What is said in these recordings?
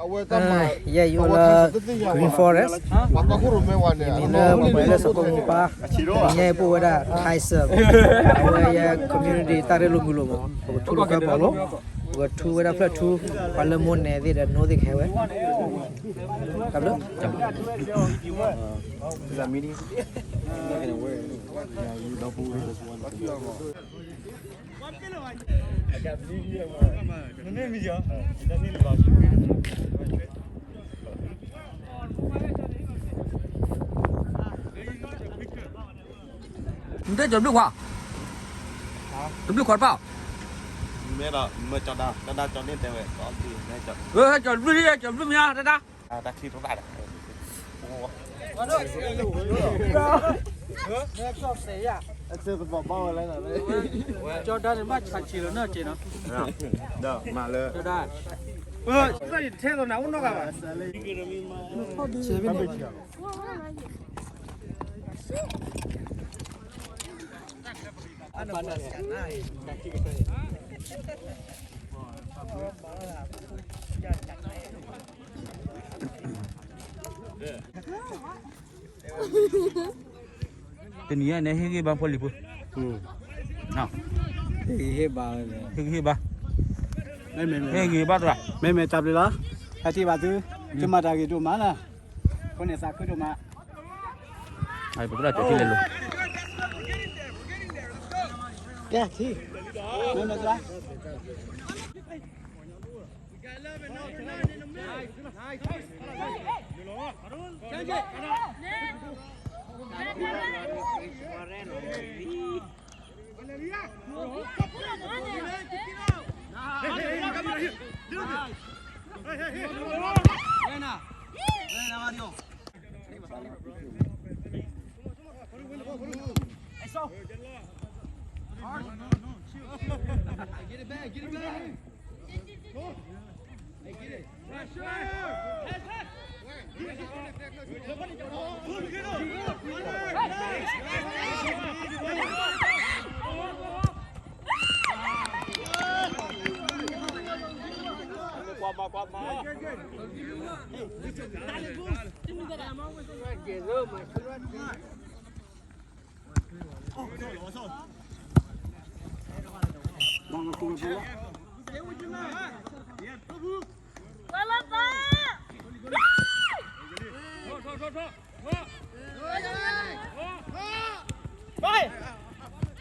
အဝဲတၢ်မၤ ယဲယအိၣ်လၢ Green Forest, ယမံၤလၢပှၤပှဲၤလၢစီၤကိၣ်မူပၢ်, တနံၤညါအံၤပအိၣ်ဝဲဒၣ် Tyson, အဝဲယဲ community တၢ်ရ့လိာ်မုာ်လိာ်မး, ပကထူတဖျၢၣ်ပီၤလိာ်, ပကထူဝဲဒၣ်ဖျၢၣ်ထူ, ပှၤလၢမိၢ်နဲသ့ၣ်ဒီးနိသ့ၣ်ကဟဲဝဲ, တၢ်ဘျုး နတဲကၠီၤဘျုးခွါ, တဘျုးခွါတပၣ်, မ့ၢ်ဒီး မ့ၢ်ကၠီၤဒါ တၢ်ဒါကၠီၤန့ၣ်တဲဝဲ ကၠီၤဘျုး ကၠီၤဘျုးမ့ၢ်ဧါ တၢ်ဒါ တၢ်ခံတဘၣ်ဒီး ကၠီၤဒါန့ၣ် ဘၣ်ဆးဆံးလီၤနီၢ်က့နီၤ, ဒီးမၤလၢ ကၠီၤဒါ ထဲသိးနၤအိၣ်နီတဂၤဘၣ် တနံၤအံၤန့ၣ် ဟ့ၣ်ဂံၢ်ဘါဖိလံၤဖိ, ဟ့ၣ်ဂံၢ်ဟ့ၣ်ဘါ, ဟ့ၣ်ဂံၢ်ဘါတဂၤ, မ့မ့ၢ်တၢ်ဘျုးလီၤ, ဟဲထံၣ်ဘၣ်သု, သုမၤတၢ်ဂ့ၤဒိၣ်မးလီၤ, အဃိန့ၣ်သးခုဒိၣ်မး, ပကထံၣ်လဲၤလိၤ, ကဲထံၣ်, မ့မ့ၢ်တၢ် ဘ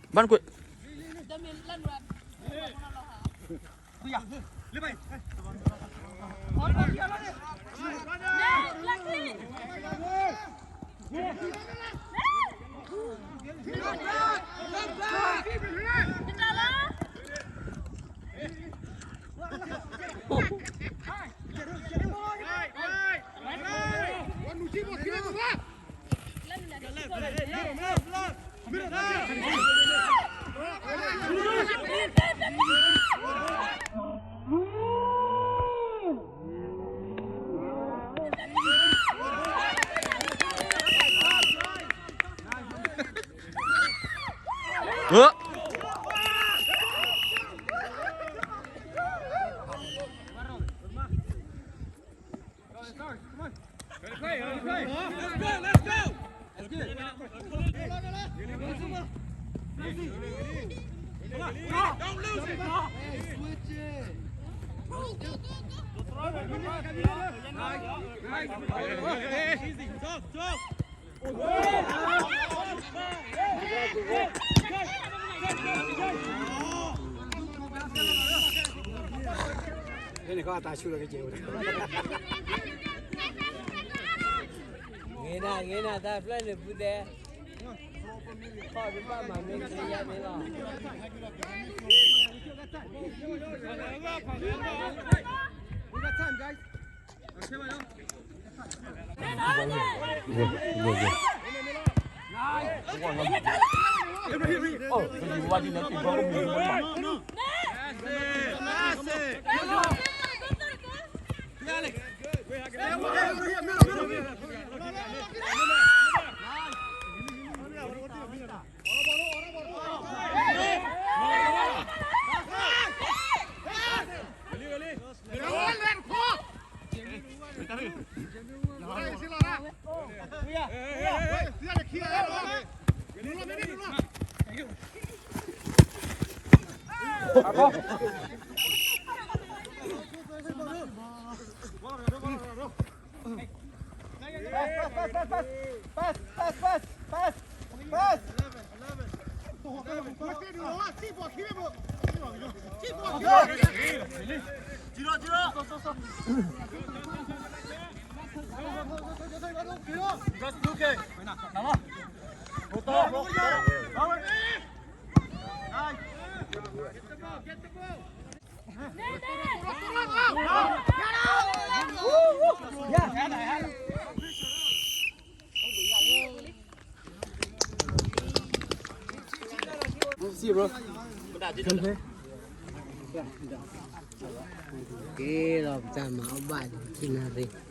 ၣ်နကွၢ် ဖဲန့ၣ်ခီအတၢ်ဆူၣ်လီၤကစဲးဝဲ, ဂ့ၤနၤ ဂ့ၤနၤ တၢ်ဖျၢၣ်န့ၣ်ပူၤတဲ, ခီၣ်တဘၣ်မၤမ့ၢ်ကယါန့ၣ်လီၤ.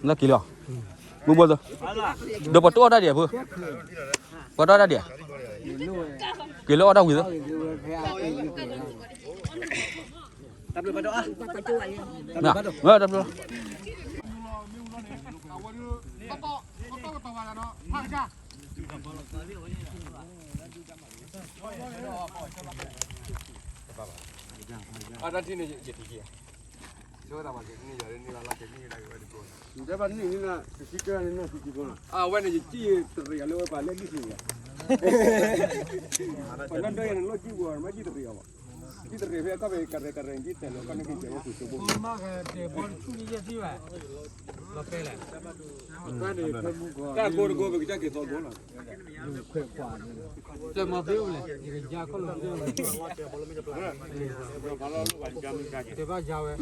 လၢက့ၤလီၤ, မုၢ်ဘိၣ်သၢ, ဒီးပှၤတအီၣ်တၢ်ဒံးအဖိ, ပှၤတအီၣ်တၢ်ဒံးဧါ, က့ၤလၢအီၣ်တၢ်ဝံၤသၢ, တၢ်ဘျုး, အတၢ်ထံၣ်န့ၣ် ယထံၣ်က့ၤ, ဝဲဒၣ်န့ၣ် ယစံးတရံးလၢဝဲပှၤလၢဒ်သိး, ပှၤလၢဒိးယၤန့ၣ် လီၢ်ကံၢ်ပူၤ မ့ၢ်ကံၢ်တရံးအီၤဘၣ်, ကံၢ်တရံးဖဲအခီၣ်ဖဲကရၢကရၢကံၢ်တဲာ်လီၤ ခီၣ်န့ၣ်ကံၢ်တဲာ်ဝဲပူၤစိဘိ, တၢ်ကိၢ်တကိၢ် ပကစၢ်က့ၤသီကိၢ်လီၤ.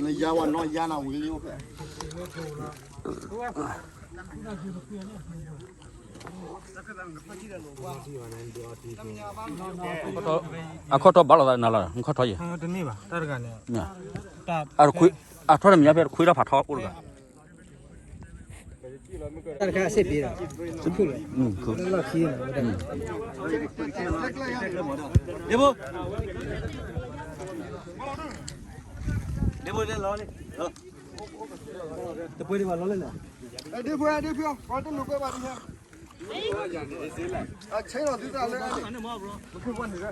နယါဝဲနီၢ်ယါနၤဝံၤလံအိၣ်ဖဲ, အခီၣ်ထီၣ်ဘၣ်လိာ်သးနၤလီၤ အခီၣ်ထီၣ်ယဲၢ်, တန့ၢ်ဘၣ် တၢ်တဂၤန့ၣ်, အထီၣ်တမံၤညါဖဲတခွ့ထီၣ်ဖးထီအိၣ်တဂၤ တၢ်တခါအစ့ၣ်ပ့ၤဒီး, လၢလီၢ်ခံန့ၣ်, ဒ့ဖိဒ့လီၤန့ၣ်, တပှဲၤဒံးဘၣ်လီၤလဲၣ်န့ၣ်, ဒ့ဖိဒ့ဖိ, ပှၤတလိာ်ကွဲဘၣ်ဒံးဟဲ, အဆဲးလီၤသုတၢ်လၢ, တၢ်ဘျုးတၢ်ဖှိၣ်, ဘၣ်လ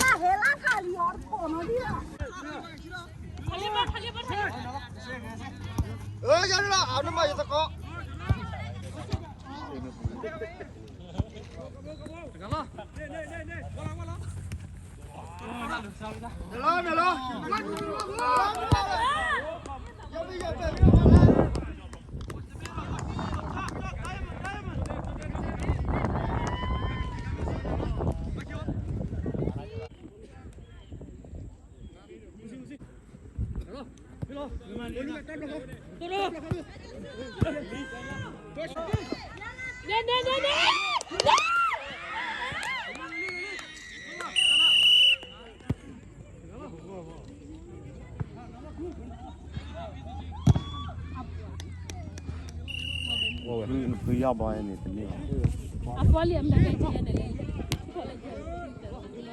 ၢဟဲလၢခါလံအီၤတခိၣ်နီၤဒံးလီၤ, အၢ ယၤန့ၣ်လီၤ အနမၤယသကိး ဖုယီၢ်ဘီန့ၣ်တန့ၢ်ဘၣ်, ဘၣ်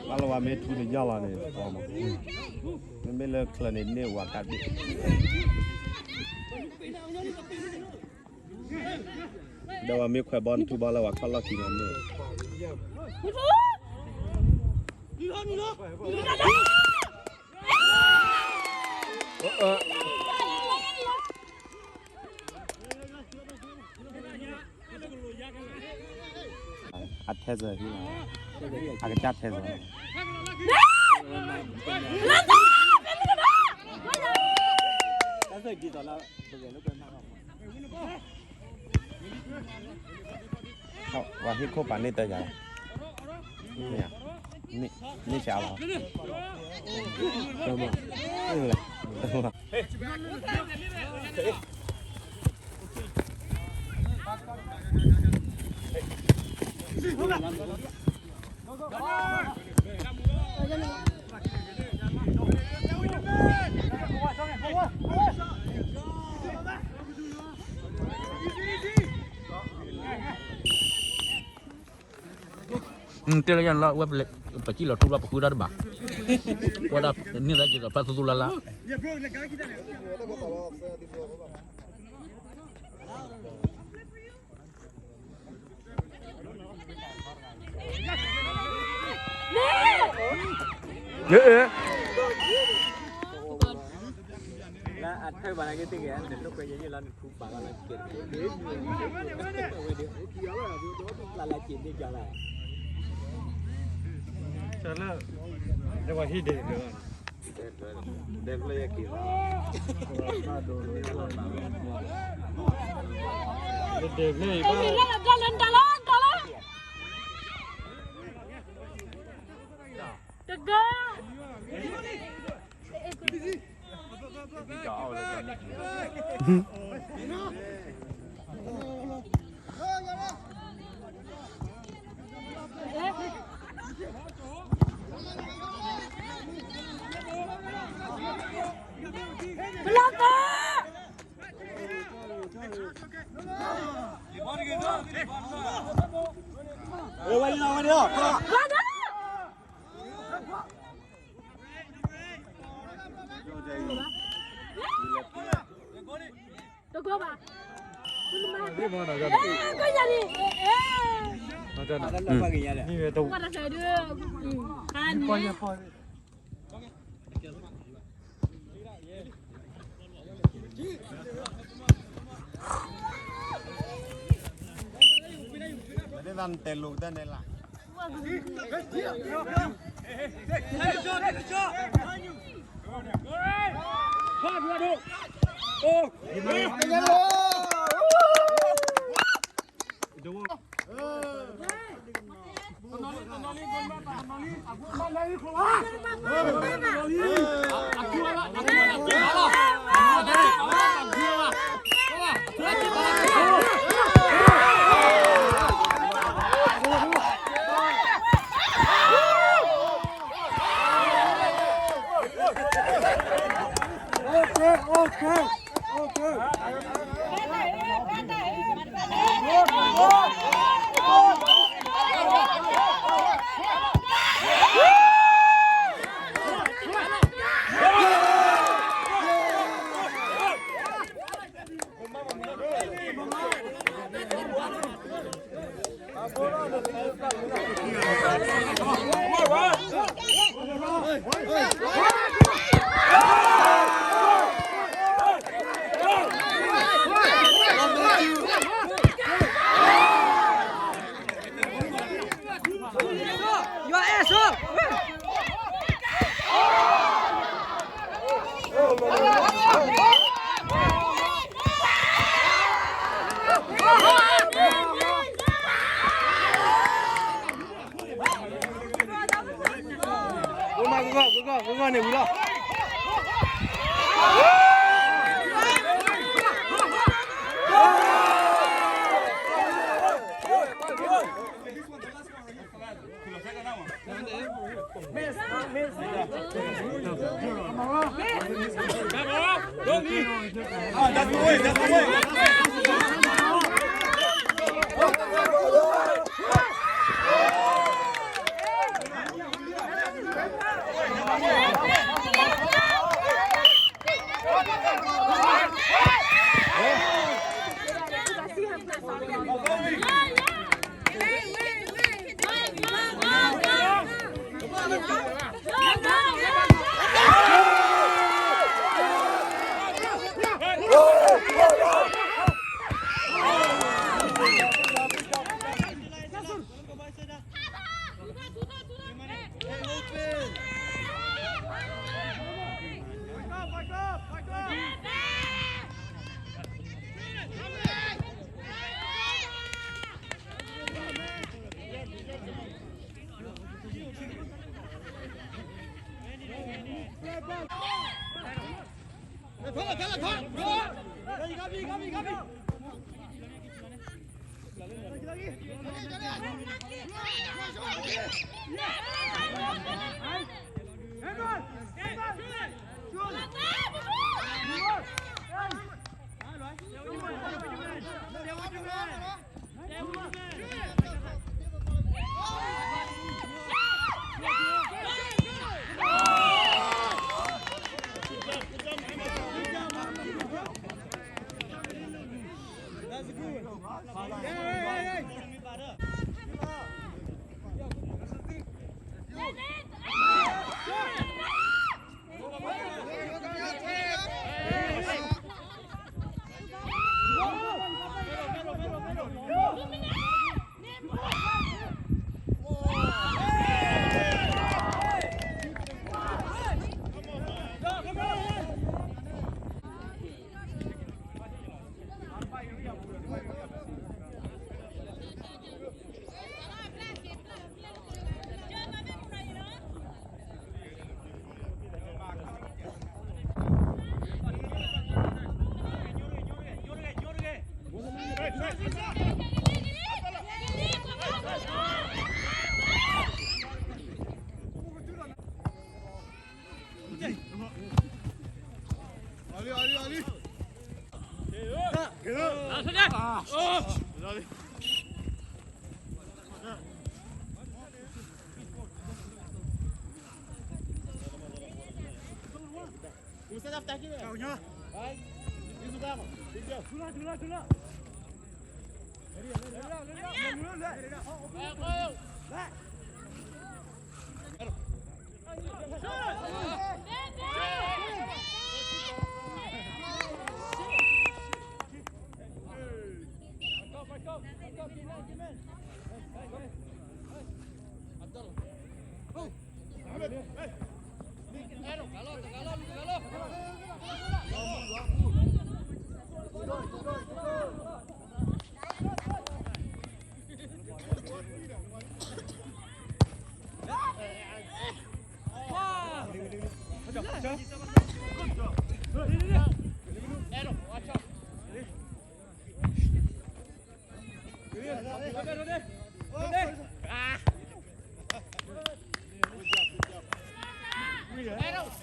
လၢဝဲမ့ၢ်ထူတယီၢ်လီၤန့ၣ်, မ့မ့ၢ်လၢချၢန့ၣ်န့ၢ်ဝဲကးဘ့ၣ် ဒီးဝဲမ့ၢ်ခွဲးဘီနထူဘီလၢဝဲခီၣ်လီၢ်ခံန့ၣ်န့ၣ်, အထဲစၢၤဟံၣ်လီၤ, အကစၢ်ထဲစၢၤ ဝဲဟ့ၣ်ခိၣ်ပာ်န့ၢ်တၢ်ယၤ, န့ၢ်စှၤလီၤ, လဲၣ် တဲလၢယၤလီၤ ဝဲပစံၣ်လီၤထူလီၤ ပဃုတၢ်တဘၣ်, ဝဲဒၣ်န့ၢ်သးက့ၤဒီးဖျါသူသူလါလါ, တဂၤ တဂီၤဘၣ်. ကညါန့ၣ် မ့ၢ်ဝဲတဝါ တဲလိာ်တၢ်န့ၣ်လၢ Okay, okay, okay.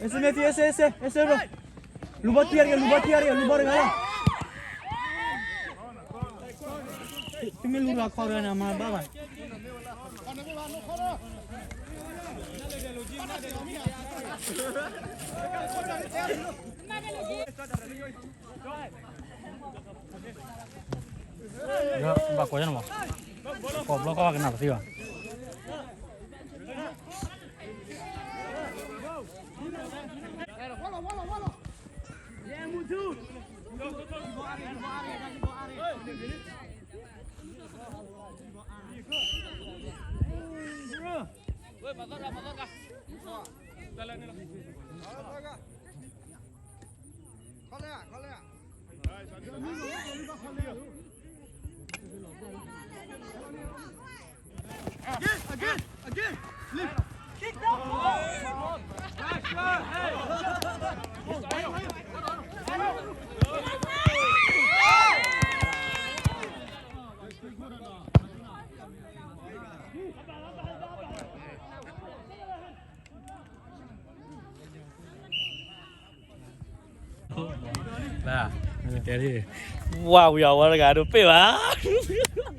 Ese, Messi, ese, ese, ese, bro. Lubot tiar ke, lubot tiar ke, lubot ke. Timi lura kore na ma baba. Ba koi na ba. Ko blo ko ba ke na ba ti ba.ဝါဝံၤအဝဲတဂၤဒိးပ့ၢ်ဘၣ်.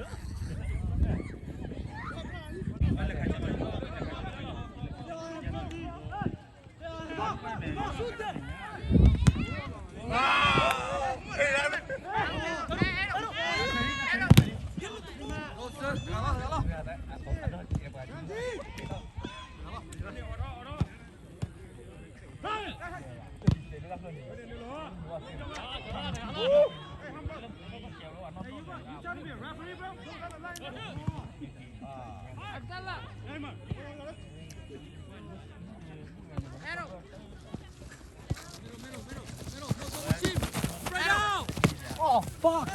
Oh, fuck.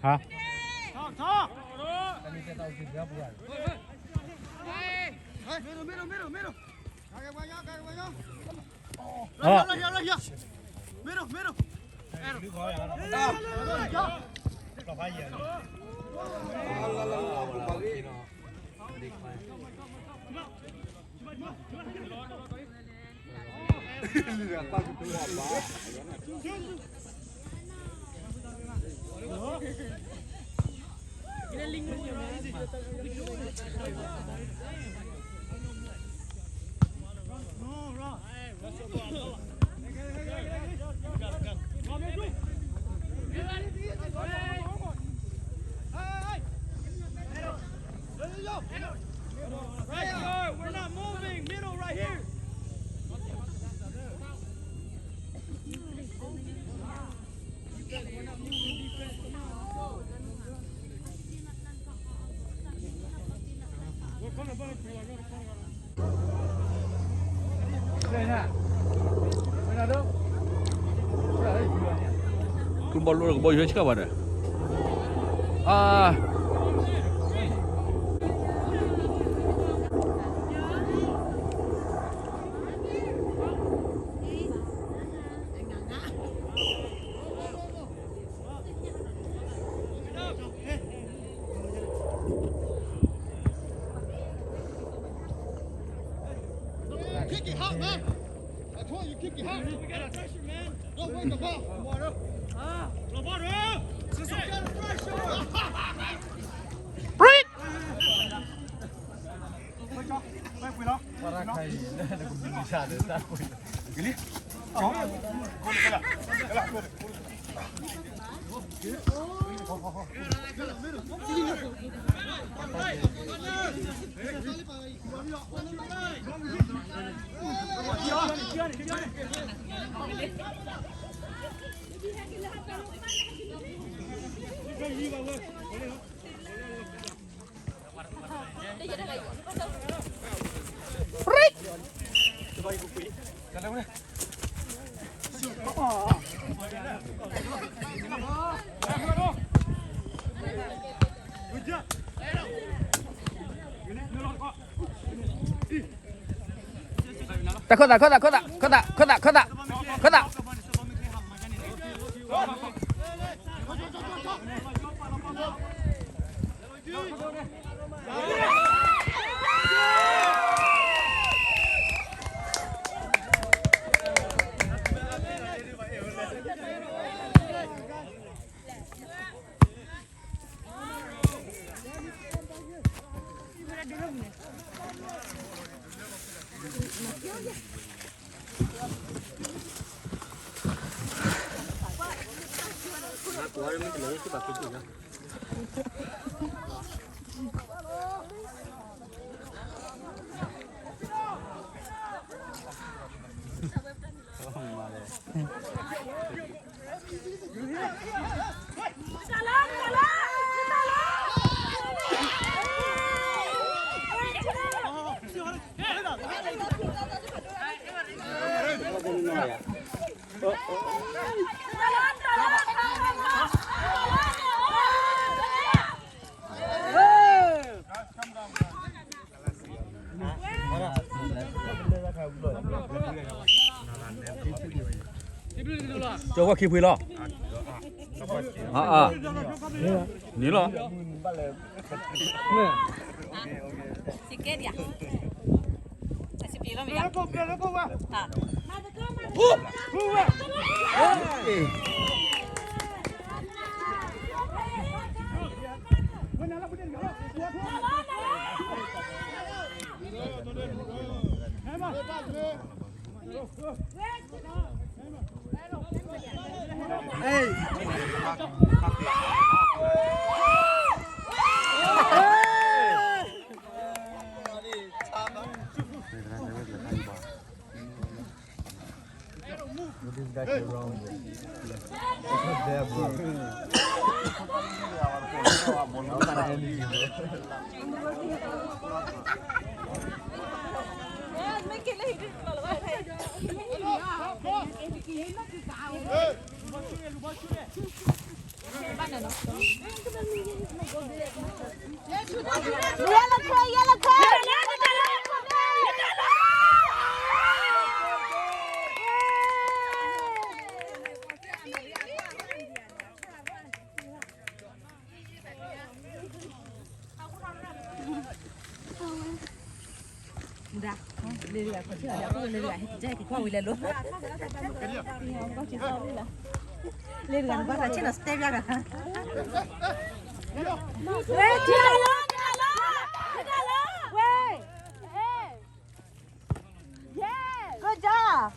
Hả? Hey, middle, middle, middle, middle. Right here, right here. Middle, middle. Middle. Right here. We're not moving. Middle right here. Kbol lor kbol yue chika bada. Ah. Kick it hot, man. I told you, kick it hot. We got pressure, man. Don't wake the ball. Come on up. Ah, the ball, bro. Sister, we got pressure. Break. Tæ khၢၣ်သး ခၢၣ်သး ခၢၣ်သး ခၢၣ်သး ခၢၣ်သး ခၢၣ်သး ခၢၣ်သး ခၢၣ်သး ကၠီဝဲခံဖှံလီၤ. အါအါ န့ၣ်လီၤ. စကဲဒံးဧါ. အစပံးလီၤမ့ၢ်ဧါ. Yellow card, yellow card. လ့တဂၤ လ့တဂၤ ဟဲက့ၤကွၢ်ဝံၤလဲၤလိၤ လ့တဂၤ နကွၢ်သးဆ့ၣ်နီၤ စတဲဘၣ်ဂၤ ဝဲ ထံလီၤ ထံလီၤ ထံလီၤ ဝဲ Good job.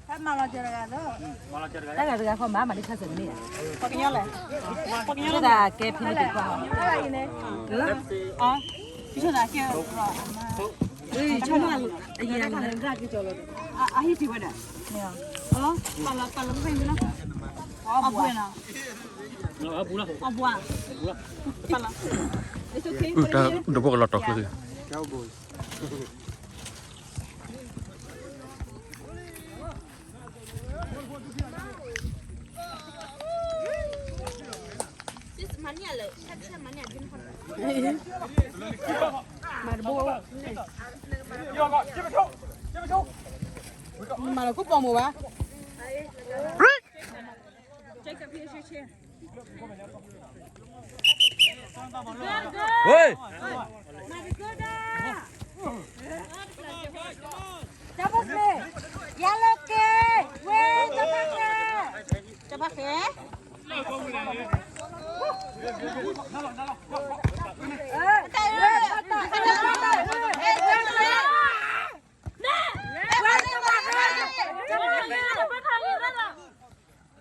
ဖဲမၤလီၤစၢၤတဂၤသိး တဂၤတဂၤခီမၤမၤဒ်ဆါစၢၤန့ၣ် ပှၤကညီလဲၣ် ပှၤကညီလဲၣ် ကဲဖံးတကွၢ် အံၤန့ၣ် အံၤဆိကမိၣ် အဟံၣ်ထံၣ်ဝဲဒၣ် ပာ်လီၤ ပာ်လီၤဖဲန့ၣ်လီၤ အဘွဲနီၤ အဘွဲ ပာ်လီၤ It's okay. တၢ်ဒိၣ်ဖိကလီၤတီၤချၢ မၤတဘိ မၤလီၤခိၣ်ပိာ်မုၣ်ဘၣ် ဝ့ၢ် တၢ်ဖီၣ်ဃဲ ယါလီၤက့ ဝ့ၢ် တၢ်ဖီၣ်ဃဲ တၢ်ဖီၣ်ဃဲ ဝဲ ယါလီၤက့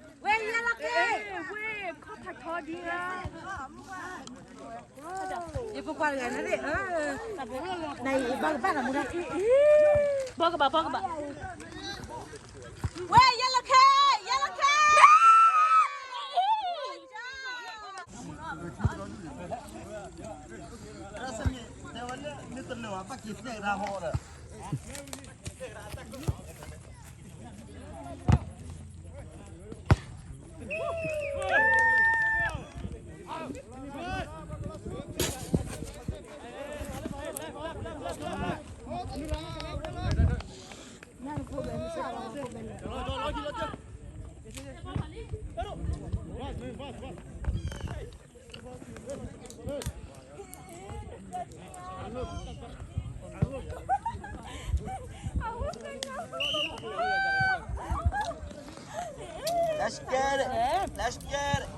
ဝ့ၢ် ခီၣ်ဖးထီဒ်ဧါ ယပကွၢ်တဂၤန့ၣ် နဘၣ်ကဘၣ်နမူဒါ ဘၣ်ကဘၣ် ဘၣ်ကဘၣ် ဝဲ ယါလီၤက့ ယါလီၤက့ Let's get it. Let's get it.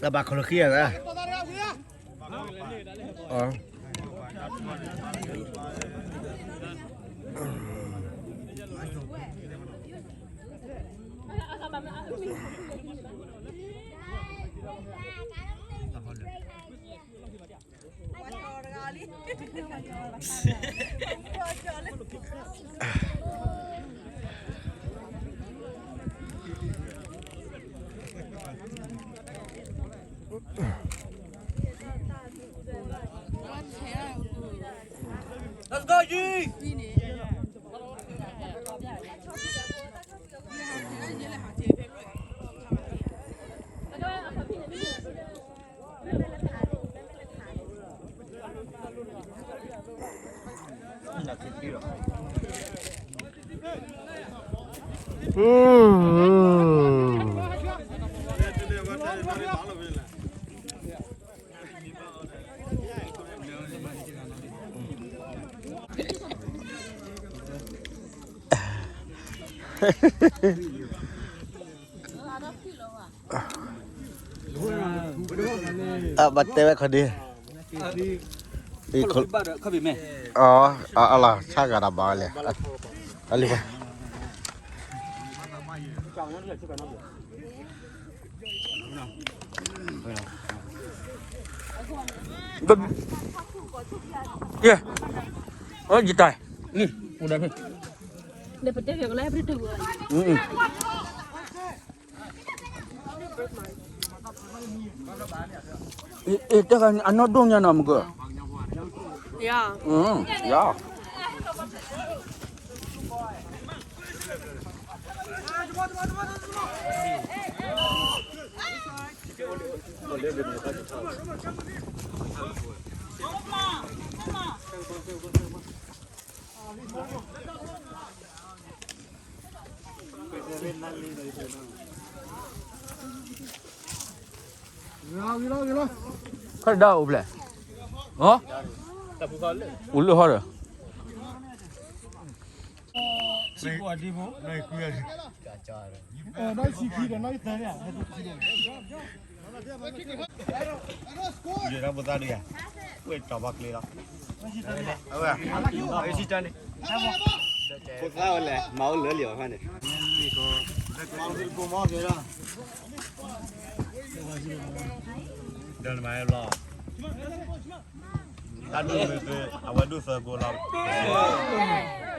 လၢဘၣ်ခီလၢခံရတာ အဘၣ်တဲဝဲခီဒ့ အလီၤဆၣ်ဂၤတဘၣ်လဲၣ် အလံ ယတၢ် အ့ တၢ်အနီၢ်ဒိၣ်ညါနီၤ မကၢၤ ယၤ ခီၣ်ဒၣ်အိၣ်ဖျဲၣ် ဟီ, အိၣ်လၢဟီဒီး, ယဲၢ်ဒီးဖိသၣ်ဒုးယၤ, ဝဲတၢ်ဘီကျ့လီၤ, အဝဲ, အဝဲစံတၢ်န့ၣ်, ဖိသၣ်ဝဲလဲၣ် မၤအိၣ်လၢလံာ်အီၤခါန့ၣ်, ဒီးနမၤလီၤ, တၢ်ဒိၣ်မ့ၢ်သ့ အဝဲဒိၣ်သၢကိလီၤ. ပှၤလၢန့ၣ်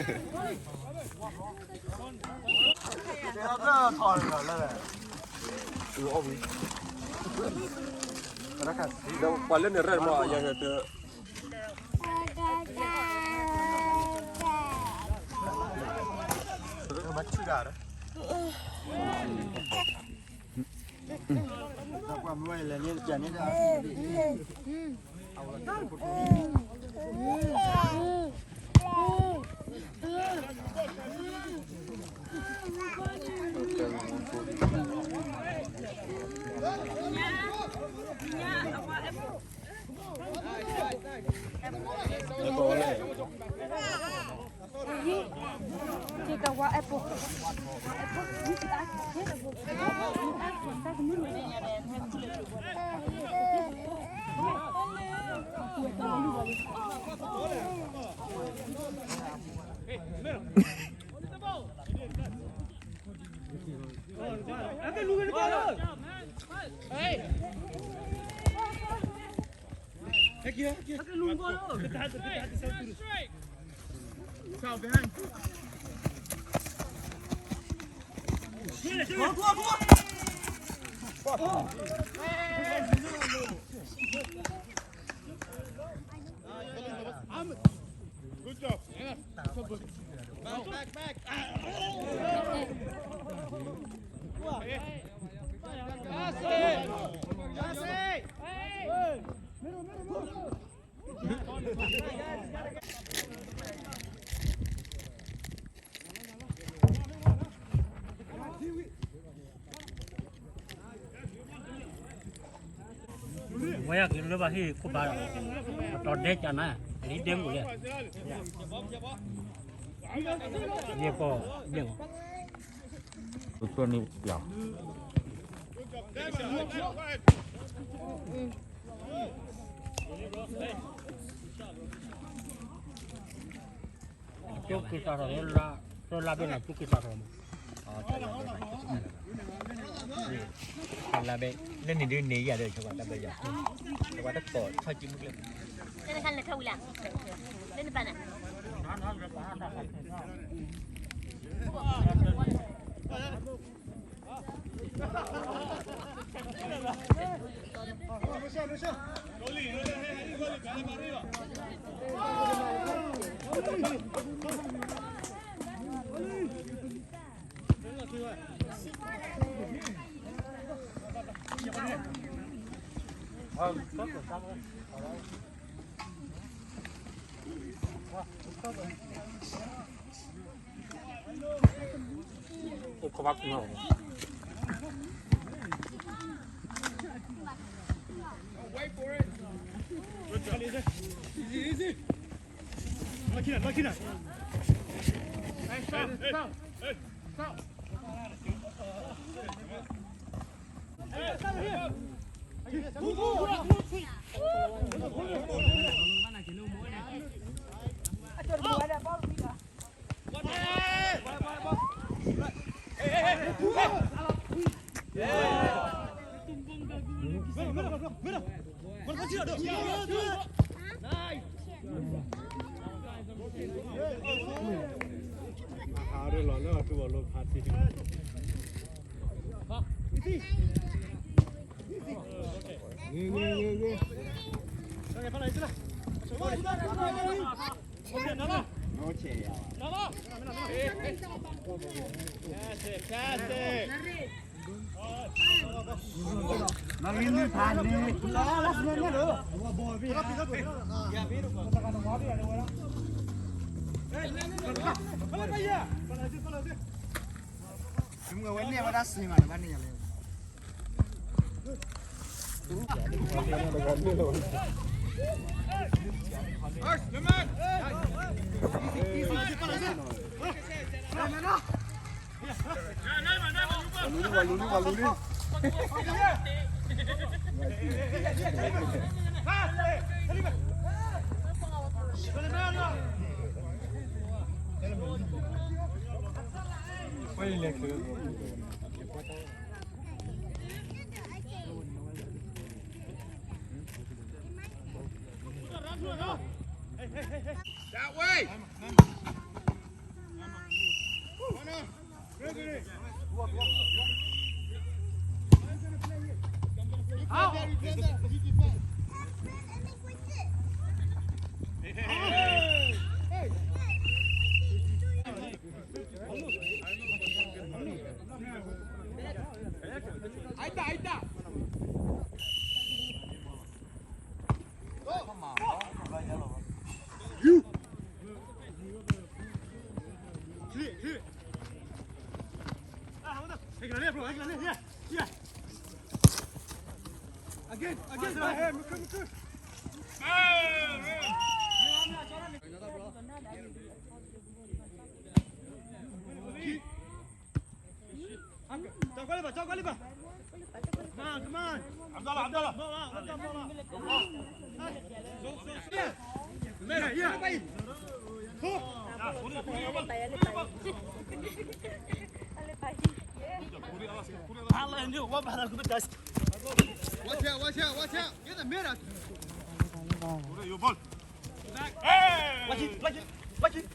ရဲၣ်မး ယၤတ, မၤဆံၣ်ဒၣ်ဒီး Good job. Back, back, back. Pass it. Pass it. Waya kì ló bá hí kó bá rà. Tò đé chà nà, lí đé ngủ lẹ. Yê kò, đé ngủ. Tôi tuần đi, yà. Chú kì tò thò la, tôi la bên này chú kì tò thò. La bên, nên đi đi ya đây cho bạn ta bây giờ. Cho bạn ta có cho chị mức lên. Lên khăn là thâu là. Lên bàn à. That way. Ahí está, ahí está. Again, again, right here, Muku, Muku. Come on, come on. Abdallah, Abdallah. Yeah, yeah. Watch out, watch out, watch out. Get the middle. Your ball. Hey! Block it, block it, block it.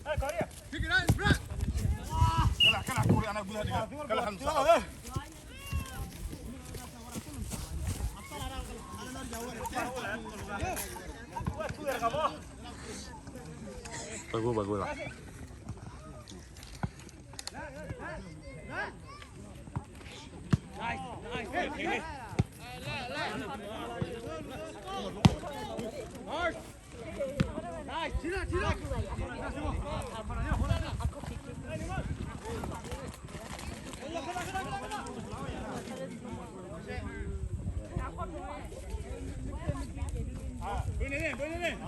Hey, Korea. Pick it up, block. Kala, kala, Korea, anak bulan dia. Kala, Hamzah. Bagus, bagus lah. Bring it in, bring it in.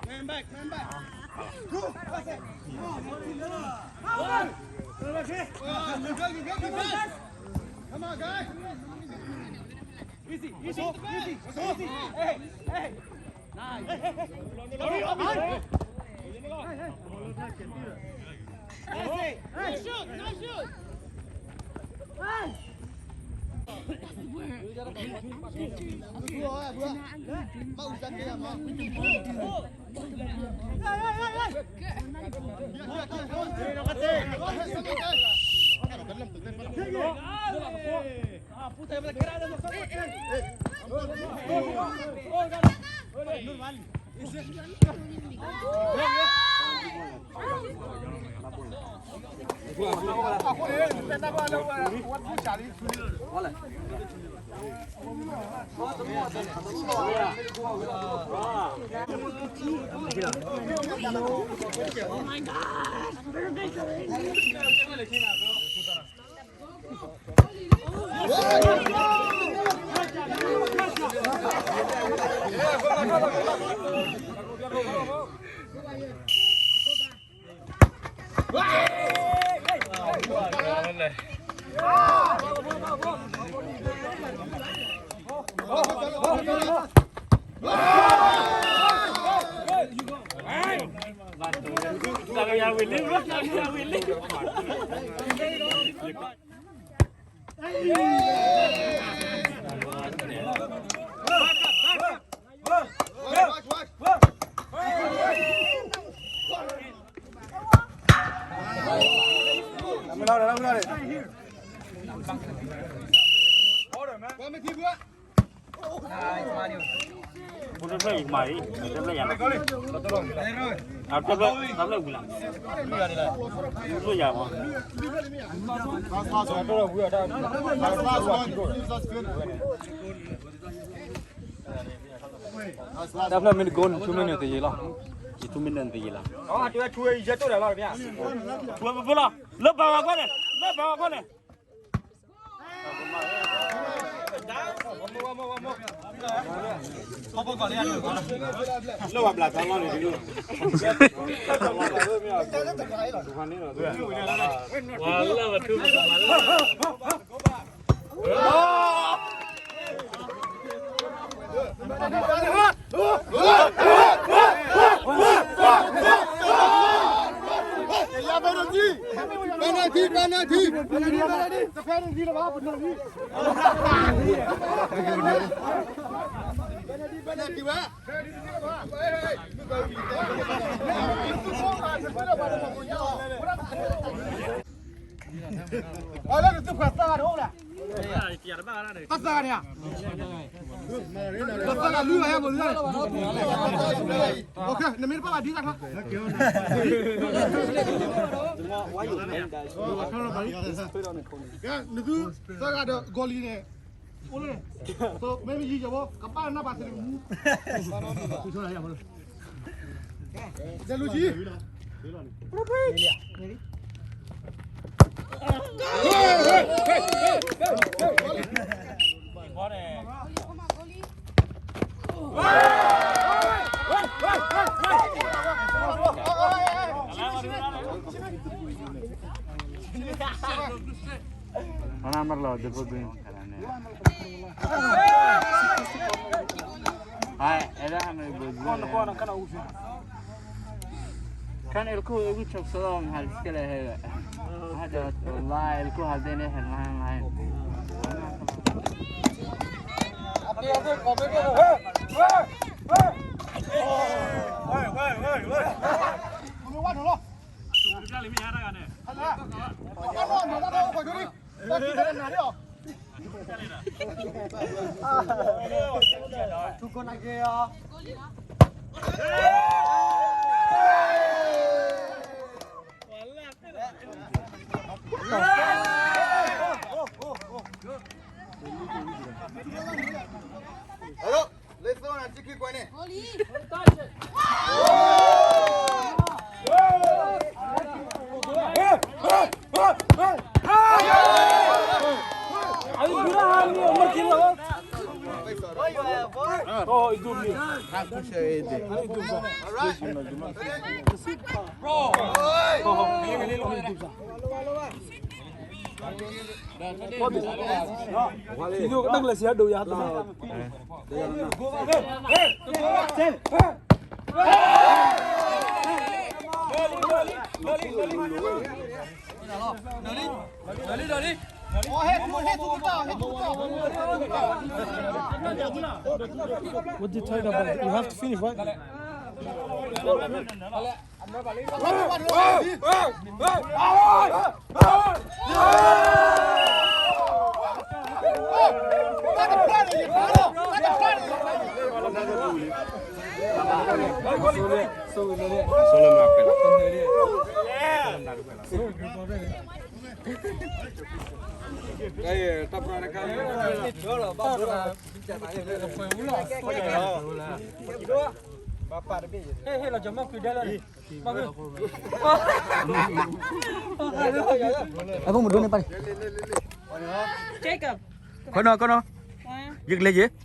Man back, man back. Go. Come on, guys. Come on, guys. Easy, easy, easy, easy. Hey, hey. Nice. Hey, hey, hey. Hey, hey, hey. Nice shoot, nice shoot. Hey. တဖျၢၣ်အံၤကမၤအံၤ တဖျၢၣ်ယၤမး တဖျၢၣ်ဝံၤလီၤ တဖျၢၣ်ယၤမး တၢ်ဖျၢၣ်မ့ၢ်တကိးန့ၣ် ထူမ့ၢ်န့ၣ်သယံၤလီၤ ယထူမ့ၢ်န့ၣ်သယံၤလီၤ ထူဝဲပဖိလီၤ လၢပာ်ဝဲခီန့ၣ် လၢပာ်ဝဲခီန့ၣ် လၢဝဲဘျးသးလီၤန့ၣ် Penalty, penalty. Penalty, penalty. Penalty, penalty. Penalty, penalty. အလၢနသုခွဲးသၢဂၤတအိၣ်လဲၣ်, ပသၢဂၤန့ၣ်ဧါ, ပသၢဂၤလွံၢ်ဂၤယါဘိးသၢဂၤန့ၣ်, နမ့ၢ်တပာ်ဘၣ်ဒ်သးခါ, နသုသၢဂၤဒီးဂီၤလံန့ၣ်, အိၣ်လၢန့ၣ်, မ့မ့ၢ်ယံၤယၤဘိ ကပာ်နၢ်ပာ်သ့ၣ်တမူ ဒဲလူၤကံ One number လီၤ double green. Hi, Ella, how many goals? Kan ilku ibu chok solo hal skele he. Hada, wallahi, ilku hal dene he, lahan, lahan. Hello. Let's go, and sticky kwane. All right. What did you tell them about? You have to finish, right? ဟဲလီၤကၠီၤမီၢ်ကွံာ်ဒဲလၢ အဖိမုၣ်ဒိၣ်န့ၣ်ပၢ်န့ၣ် Jacob ခီနီၤ ခီနီၤ ယကလဲၤယ့ၤ